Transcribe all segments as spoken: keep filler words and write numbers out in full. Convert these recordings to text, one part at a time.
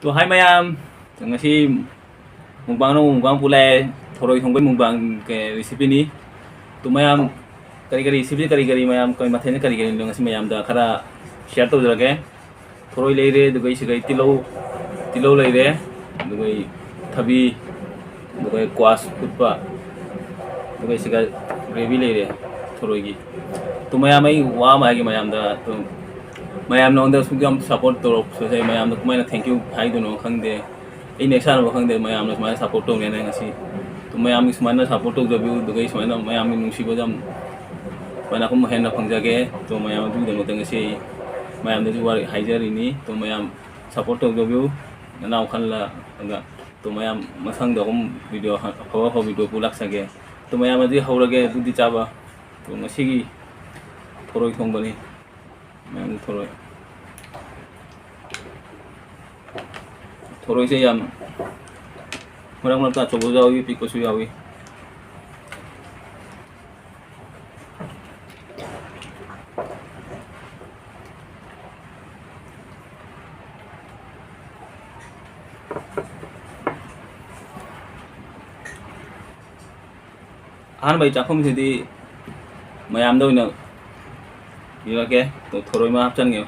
ꯇꯣ, ꯍꯥꯏ ꯃꯌꯥꯝ, ꯉꯁꯤ ꯃꯨꯛꯕꯥꯡꯅ ꯃꯨꯛꯕꯥꯡ ꯄꯨ ꯂꯥꯛꯑꯦ꯫ ꯊꯣꯔꯣꯏ ꯊꯣꯡꯕꯩ ꯃꯨꯛꯕꯥꯡ ꯀꯩ, recipeꯅꯤ꯫ ꯇꯣ ꯃꯌꯥꯝ, ꯀꯔꯤ ꯀꯔꯤ recipe, ꯀꯔꯤ ꯀꯔꯤ ꯃꯌꯥꯝ, ꯀꯔꯤ ꯃꯊꯦꯜꯅ ꯀꯔꯤ ꯀꯔꯤꯅꯣ, ꯉꯁꯤ ꯃꯌꯥꯝꯗ ꯈꯔ share ꯇꯧꯖꯔꯒꯦ꯫ ꯊꯣꯔꯣꯏ ꯂꯩꯔꯦ, ꯑꯗꯨꯒ ꯑꯩ ꯁꯤꯗ ꯇꯤꯜꯍꯧ, ꯇꯤꯜꯍꯧ ꯂꯩꯔꯦ, ꯑꯗꯨꯒ ꯑꯩ ꯊꯕꯤ, ꯑꯗꯨꯒ ꯑꯩ ꯀ꯭ꯋꯥꯁ ꯐꯨꯠꯄ, ꯑꯗꯨꯒ ꯑꯩ ꯁꯤꯗ gravy ꯂꯩꯔꯦ ꯊꯣꯔꯣꯏꯒꯤ꯫ ꯇꯣ ꯃꯌꯥꯝ, ꯑꯩ ꯋꯥ ꯑꯃ ꯍꯥꯏꯒꯦ ꯃꯌꯥꯝꯗ, ꯇꯣ ꯃꯌꯥꯝꯅ ꯑꯩꯉꯣꯟꯗ ꯑꯁꯨꯛ ꯌꯥꯝ support ꯇꯧꯔꯛꯄꯁꯦ, ꯑꯩ ꯃꯌꯥꯝꯗ ꯀꯃꯥꯏꯅ thank you ꯍꯥꯏꯗꯣꯏꯅꯣ ꯈꯪꯗꯦ꯫ ꯑꯩ next ꯁꯥꯟꯅꯕ ꯈꯪꯗꯦ, ꯃꯌꯥꯝꯅ ꯁꯨꯃꯥꯏꯅ support ꯇꯧꯅꯦꯅ ꯉꯁꯤ꯫ ꯇꯣ ꯃꯌꯥꯝꯒꯤ ꯁꯨꯃꯥꯏꯅ support ꯇꯧꯖꯕꯤꯌꯨ, ꯑꯗꯨꯒ ꯑꯩ ꯁꯨꯃꯥꯏꯅ ꯃꯌꯥꯝꯒꯤ ꯅꯨꯡꯁꯤꯕꯗ ꯌꯥꯝ ꯁꯨꯃꯥꯏꯅ ꯑꯍꯨꯝ ꯍꯦꯟꯅ ꯐꯪꯖꯒꯦ꯫ ꯇꯣ ꯃꯌꯥꯝ ꯑꯗꯨꯒꯤꯗꯃꯛꯇ ꯉꯁꯤ ꯑꯩ ꯃꯌꯥꯝꯗꯁꯨ ꯋꯥꯔꯤ ꯍꯥꯏꯖꯔꯤꯅꯤ꯫ ꯇꯣ ꯃꯌꯥꯝ support ꯇꯧꯖꯕꯤꯌꯨ, ꯅꯅꯥꯎ ꯈꯜꯂꯒ꯫ ꯇꯣ ꯃꯌꯥꯝ ꯃꯊꯪꯗ ꯑꯍꯨꯝ video ꯑꯐꯕ ꯑꯐꯕ video ꯄꯨ ꯂꯥꯛꯆꯒꯦ꯫ ꯇꯣ ꯃꯌꯥꯝ ꯑꯗꯨꯗꯤ ꯍꯧꯔꯒꯦ, ꯑꯗꯨꯗꯤ ꯆꯥꯕ꯫ ꯇꯣ ꯉꯁꯤꯒꯤ ꯊꯣꯔꯣꯏ ꯊꯣꯡꯕꯅꯤ꯫ ꯃꯌꯥꯝ ꯊꯣꯔꯣꯏ꯫ ꯊꯣꯔꯣꯏꯁꯦ ꯌꯥꯝ ꯃꯔꯛ ꯃꯔꯛꯇ ꯑꯆꯧꯕꯁꯨ ꯌꯥꯎꯏ, ꯄꯤꯛꯄꯁꯨ ꯌꯥꯎꯏ꯫ ꯑꯍꯥꯟꯕꯒꯤ ꯆꯥꯛꯈꯨꯝꯁꯤꯗꯤ ꯃꯌꯥꯝꯗ ꯑꯣꯏꯅ ꯄꯤꯔꯛꯀꯦ꯫ ꯊꯣꯔꯣꯏ ꯑꯃ ꯍꯥꯞꯆꯤꯟꯒꯦ꯫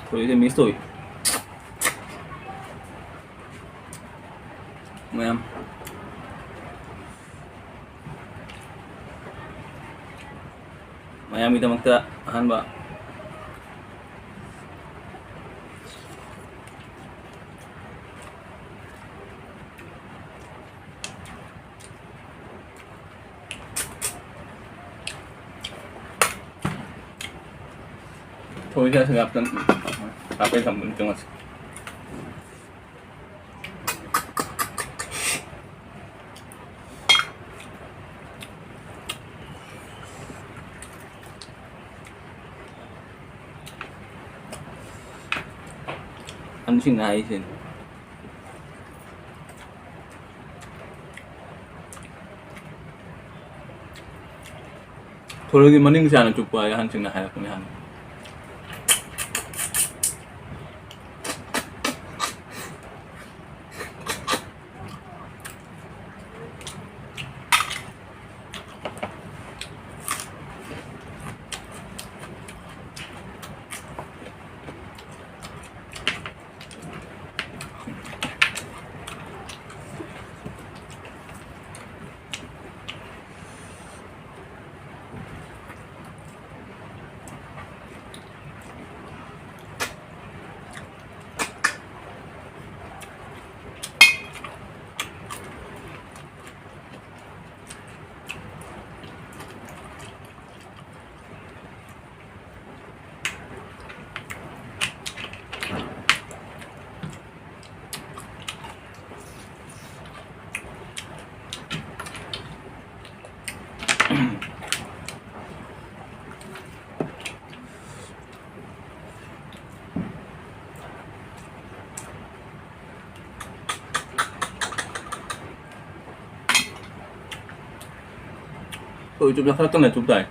ꯊꯣꯔꯣꯏꯁꯦ miss ꯇꯧꯏ ꯃꯌꯥꯝ꯫ ꯃꯌꯥꯝꯒꯤꯗꯃꯛꯇ ꯑꯍꯥꯟꯕ꯫ ꯊꯣꯏꯁꯦ ꯍꯥꯞꯇꯅ ꯍꯥꯞꯄꯦ ꯊꯝꯕꯅꯤ ꯆꯪꯉꯁꯤ꯫ ꯑꯍꯟꯁꯤꯡꯅ ꯍꯥꯏꯁꯤꯅꯤ꯫ ꯁꯣꯔꯒꯤ ꯃꯅꯤꯡꯁꯦ ꯍꯥꯟꯅ ꯆꯨꯞꯄ ꯍꯥꯏ ꯑꯍꯟꯁꯤꯡꯅ ꯍꯥꯏꯔꯛꯄꯅꯦ ꯍꯥꯟꯅ꯫ ꯑꯩꯈꯣꯏ YouTubeꯇ ꯈꯔ ꯀꯟꯅ ꯆꯨꯞ ꯇꯥꯏ꯫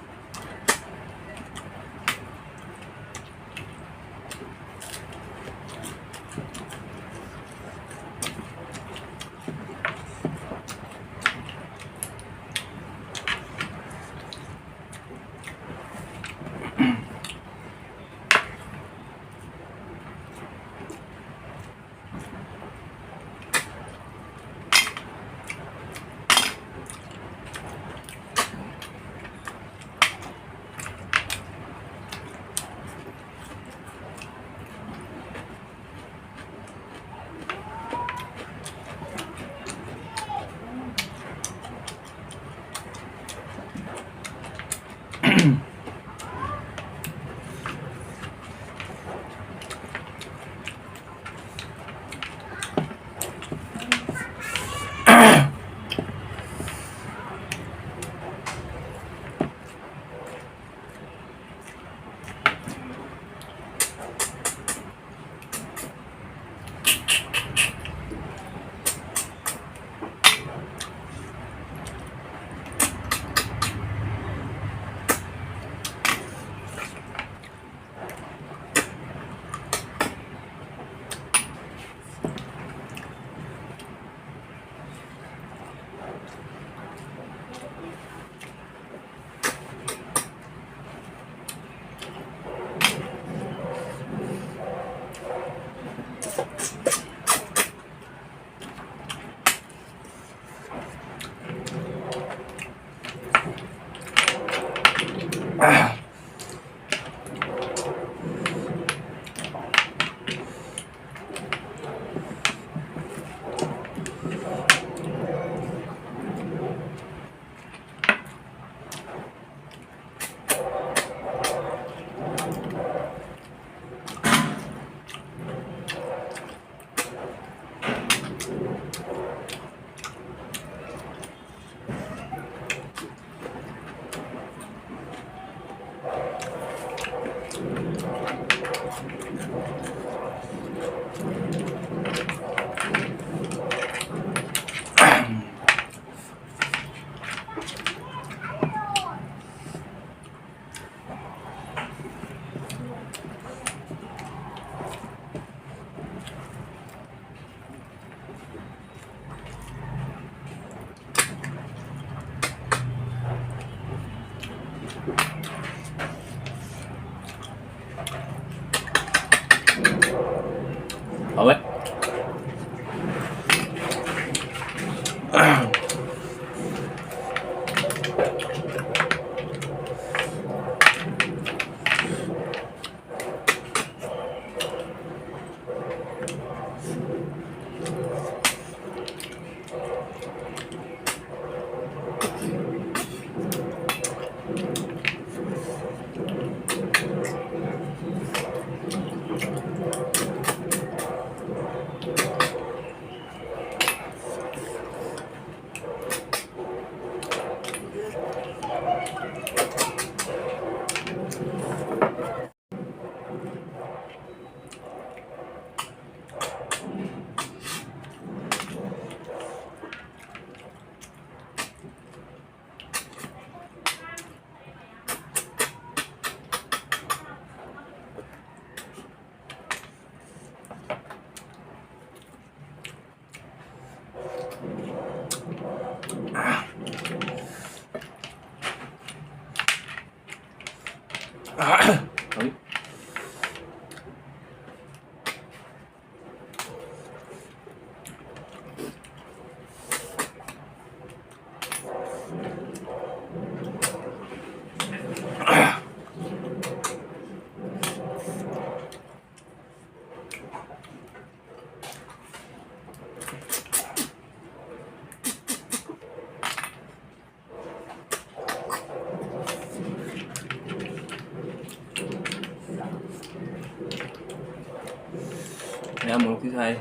ꯃꯌꯥꯝ ꯃꯣꯔꯣꯛꯇꯤ ꯁꯥꯏ꯫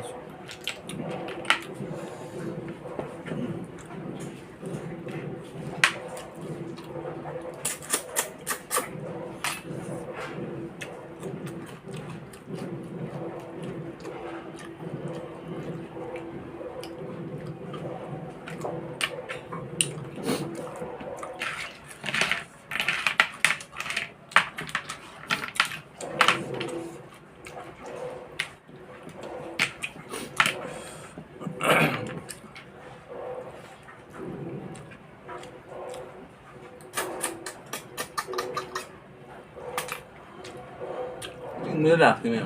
ꯆꯤꯡꯗ ꯂꯥꯛꯇꯣꯏꯅꯦ꯫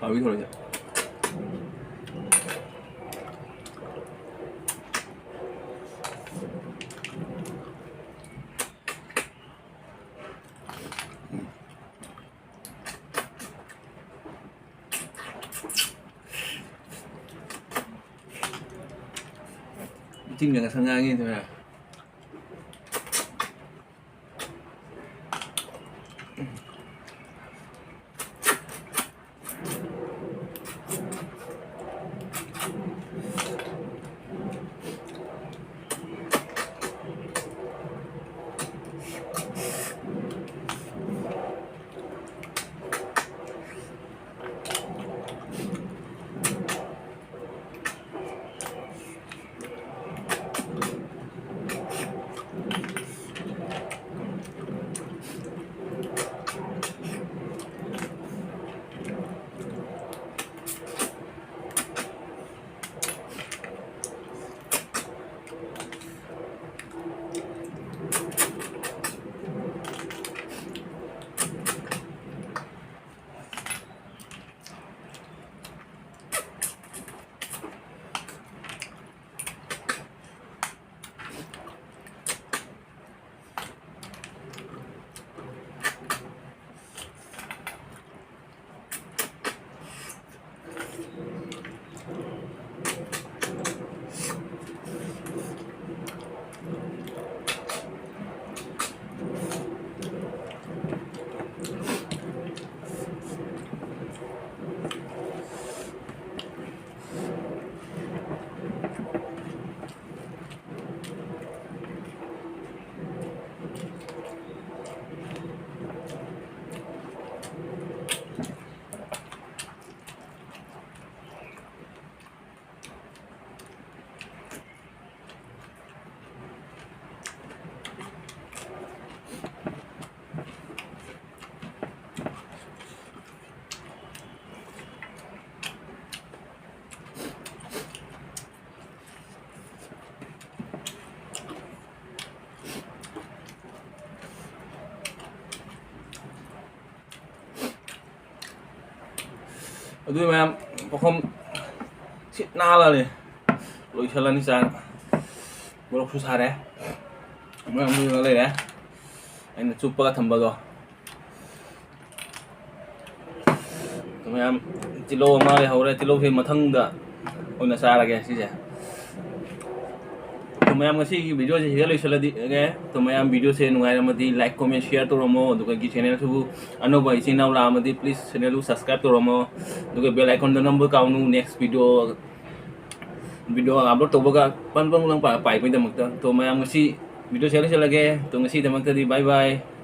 ꯍꯥꯎꯏ ꯊꯣꯡꯉꯤꯁꯦ꯫ ꯏꯆꯤꯟꯒ ꯉꯁꯪ ꯉꯥꯡꯉꯤꯗꯅ꯫ ꯑꯗꯨ ꯃꯌꯥꯝ ꯄꯨꯈꯝ ꯁꯤꯠ ꯅꯥꯜꯂꯅꯤ꯫ ꯂꯣꯏꯁꯜꯂꯅꯤ ꯆꯥꯛ꯫ ꯃꯣꯔꯣꯛꯁꯨ ꯁꯥꯔꯦ꯫ ꯃꯌꯥꯝ ꯂꯣꯏꯅ ꯂꯩꯔꯦ꯫ ꯑꯩꯅ ꯆꯨꯞꯄꯒ ꯊꯝꯕꯗꯣ꯫ ꯑꯗꯨ ꯃꯌꯥꯝ ꯇꯤꯜꯍꯧ ꯑꯃ ꯂꯩꯍꯧꯔꯦ꯫ ꯇꯤꯜꯍꯧꯁꯦ ꯃꯊꯪꯗ ꯑꯣꯏꯅ ꯆꯥꯔꯒꯦ ꯁꯤꯁꯦ꯫ ꯑꯗꯨ ꯃꯌꯥꯝ ꯉꯁꯤꯒꯤ ꯚꯤꯗꯤꯑꯣꯁꯦ ꯁꯤꯗ ꯂꯣꯏꯁꯤꯜꯂꯒꯦ꯫ ꯑꯗꯨ ꯃꯌꯥꯝ ꯚꯤꯗꯤꯑꯣꯁꯦ ꯅꯨꯡꯉꯥꯏꯔꯝꯃꯗꯤ like, comment, share ꯇꯧꯔꯝꯃꯣ꯫ ꯑꯗꯨꯒ ꯑꯩꯒꯤ ꯆꯦꯅꯦꯜꯁꯤꯕꯨ ꯑꯅꯧꯕ ꯏꯆꯤꯟ ꯏꯅꯥꯎ ꯂꯥꯛꯑꯝꯃꯗꯤ please ꯆꯦꯅꯦꯜꯗꯨ subscribe ꯇꯧꯔꯝꯃꯣ꯫ ꯑꯗꯨꯒ bell iconꯗ ꯅꯝꯕ ꯀꯥꯎꯅꯨ꯫ Next video video upload ꯇꯧꯕꯒ ꯄꯟ ꯄꯟ ꯄꯥꯏꯕꯒꯤꯗꯃꯛꯇ꯫ ꯑꯗꯣ ꯃꯌꯥꯝ ꯉꯁꯤ ꯚꯤꯗꯤꯑꯣ ꯁꯤꯗ ꯂꯣꯏꯁꯤꯜꯂꯒꯦ꯫ ꯑꯗꯣ ꯉꯁꯤꯒꯤꯗꯃꯛꯇꯗꯤ bye bye꯫